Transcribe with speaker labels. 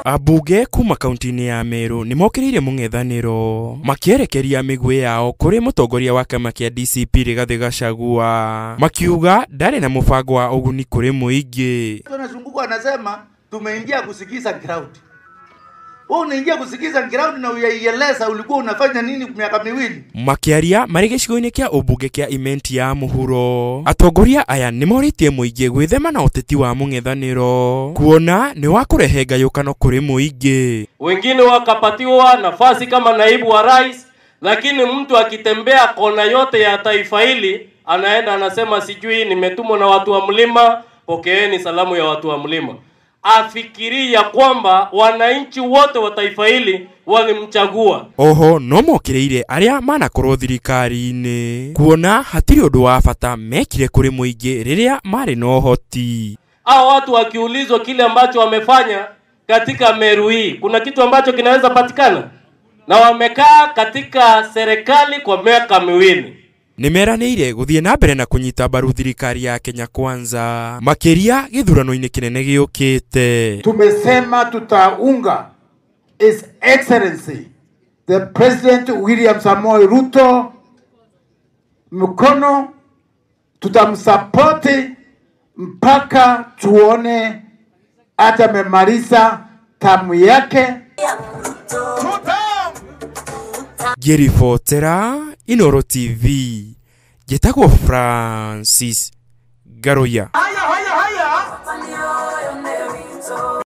Speaker 1: Ambunge kuma kaunti-inĩ ya Meru nĩ mokĩrĩire mũng'ethanĩro makĩerekeria mĩguĩ yao kũrĩ mũtongoria wa kĩama kĩa DCP Rigathĩ Gachagua, makiuga ndarĩ na mũbango wa ũguni kũrĩ mũingĩ.
Speaker 2: Wanazunguka wanasema tumeingia kusikiza ground. Wewe unaingia kusikiza ground na uyaieleza ulikuwa unafanya nini miaka miwili.
Speaker 1: Makiaria marĩ gĩcigo-inĩ kĩa ũmbunge kĩa Imenti ya mũhuro, atongoria aya nĩ morĩtie mũingĩ gwĩthema na ũteti wa mũng'ethanĩro kuona nĩ wa kũrehe ngayũkano kũrĩ mũingĩ.
Speaker 3: Wengine wakapatiwa nafasi kama naibu wa rais, lakini mtu akitembea kona yote ya taifa hili anaenda anasema sijui nimetumwa na watu wa mlima, pokeeni salamu ya watu wa mlima. Afikiria kwamba wananchi wote wa taifa hili walimchagua.
Speaker 1: Oho no mokĩrĩire arĩa manakorwo thirikari-inĩ kuona hatirĩ ũndũ wa bata mekire kũrĩ mũingĩ rĩrĩa marĩ na ũhoti.
Speaker 3: Hao watu wakiulizwa kile ambacho wamefanya katika Meru hii, kuna kitu ambacho kinaweza patikana? Na wamekaa katika serikali kwa miaka miwili.
Speaker 1: Nĩmeranĩire gũthiĩ na mbere na kũnyita mbaru thirikari ya Kenya Kwanza makĩria gĩthurano-inĩ kĩnene gĩũkĩte.
Speaker 4: Tumesema tutaunga His Excellency the President William Samoei Ruto mkono, tutamsapoti mpaka tuone hata amemaliza tamu yake.
Speaker 1: Ngĩribotera Inooro TV, njĩtagwo Francis Ngaruiya.